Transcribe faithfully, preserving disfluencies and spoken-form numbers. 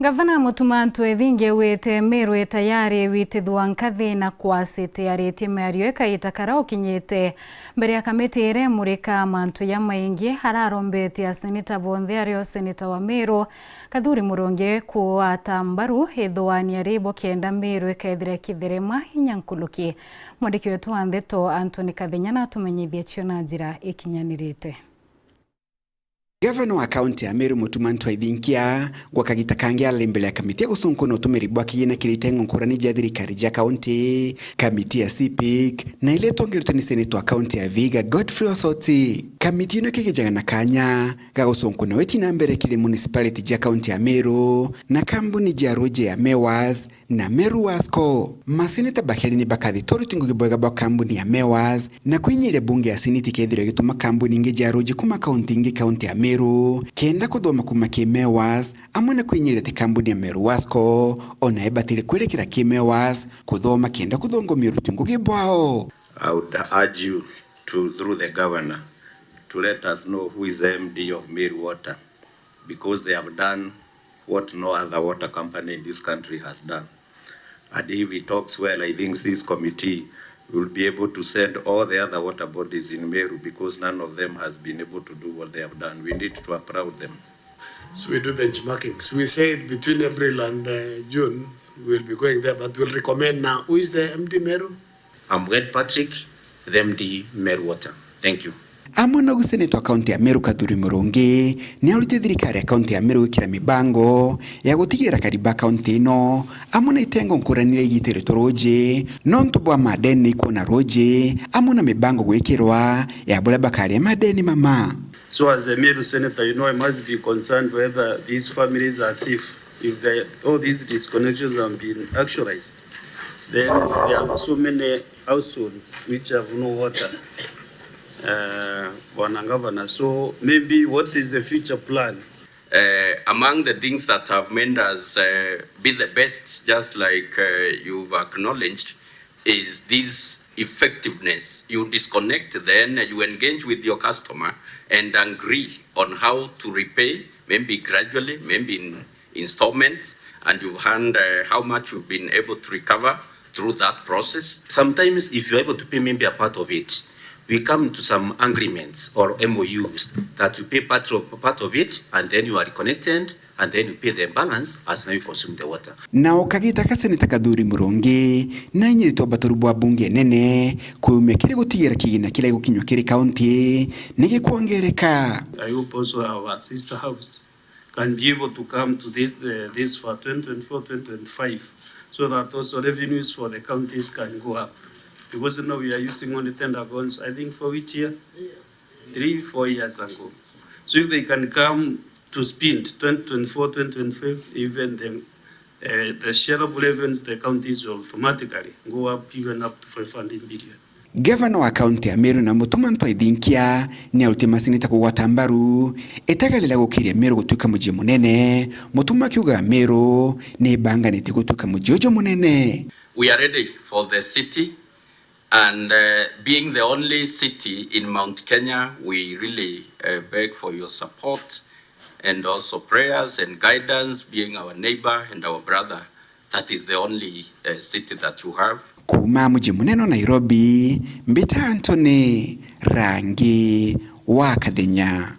Ngavana Mutuma M'Ethingia augite Meru i tayari gwitithua nkathi na kwacite aritie miario i kaita karia ukinyite mbere ya kamiti iria imurika mantu jamaingi. Ararombetie aseneta bonthe ario seneta wa Meru Kathuri Murungi kuata mbaru ithuania ribo kenda Meru ikethira ikitherema inya nkuruki. Mwandiki wetu wa ndeto Anthony Kathenya natumenyithie cio na njira ikinyanirite. Gavana wa kaunti ya Meru Mutuma M'Ethingia gwa kagita kangi arari mbere ya kamiti ya gucunkuna utumiri bwa kigina kiri itengo nkurani ja thirikari ja kaunti, kamiti ya CPIC, na iria itongeretwe ni seneta wa kaunti ya Vihiga Godfrey Osoti. Kamiti ino ikigijaga na kanya ga gucunkuna witi na mbere kiri municipality ja kaunti ya Meru na kambuni ja ruji ya Mewas na Meru Wasco. Maseneta bakeri ni bakathitwa ruti ngugi bwega bwa kambuni ya Mewas na kwinyiria bunge ya seneti kethirwa igituma kambuni ingi ja ruji kuma kaunti ingi kaunti ya Meru kenda kuthoma kuma ki Mewas, amwe na kwinyiria ti kambuni ya Meru Wasco ona ibatire kwirikira ki Mewas kuthoma kenda kuthongomia ruti ngugi bwao. I would urge you to, through the governor, to let us know who is the M D of Meru Water, because they have done what no other water company in this country has done. And if he talks well, I think this committee will be able to send all the other water bodies in Meru, because none of them has been able to do what they have done. We need to applaud them. So we do benchmarkings. We said between April and, uh, June, we'll be going there, but we'll recommend now. Who is the M D Meru? I'm Ged Patrick, the M D Meru Water. Thank you. Amwe nogu seneta wa kaunti ya Meru Kathuri Murungi ni arutite thirikari ya kaunti ya Meru gwikira mibango ya gutigira kariba kaunti ino amwe na itengo nkurani iria igitiritwe ruji nontu bwa madeni na ikwona ruji amwe na mibango gwikirwa ya buria bakaria madeni mama. So as the Meru senator, you know, I must be concerned whether these families are safe. If the, all these disconnections have been actualized, then there are so many households which have no water, uh, Bwana Governor. So maybe what is the future plan? Uh, among the things that have made us, uh, be the best, just like, uh, you've acknowledged, is this effectiveness. You disconnect, then you engage with your customer and agree on how to repay, maybe gradually, maybe in installments, and you've had, uh, how much you've been able to recover through that process. Sometimes, if you're able to pay maybe a part of it, we come to some agreements or M O Us that you pay part of, part of it, and then you are reconnected, and then you pay the balance as now you consume the water. Nao kagita ka seneta Kathuri Murungi na inyiritwe ubaturu bwa bunge nene kwiyumia kiri gutigira kigina kiria gigukinywa kiri kaunti ni gikwongereka. I hope also our sister house can be able to come to this, uh, this for twenty twenty-four, twenty twenty-five, so that also revenues for the counties can go up, because now we are using only tender bonds, I think, for which year? Three, four years ago. So if they can come to spend twenty twenty-four, twenty twenty-five, even the, uh, the share of revenues the counties will automatically go up even up to five hundred billion. Gavana wa kaunti ya Meru na Mutuma M'Ethingia ni aruti maseneta kugwata mbaru itega riria gukiria Meru gutuika mucii munene, Mutuma akiuga Meru ni ibanganite gutuika mucii uju munene. We are ready for the city. And, uh, being the only city in Mount Kenya, we really, uh, beg for your support and also prayers and guidance, being our neighbor and our brother. That is the only, uh, city that you have. Kuuma mucii munene wa Nairobi, mbita Anthony Rangi wa Kathenya.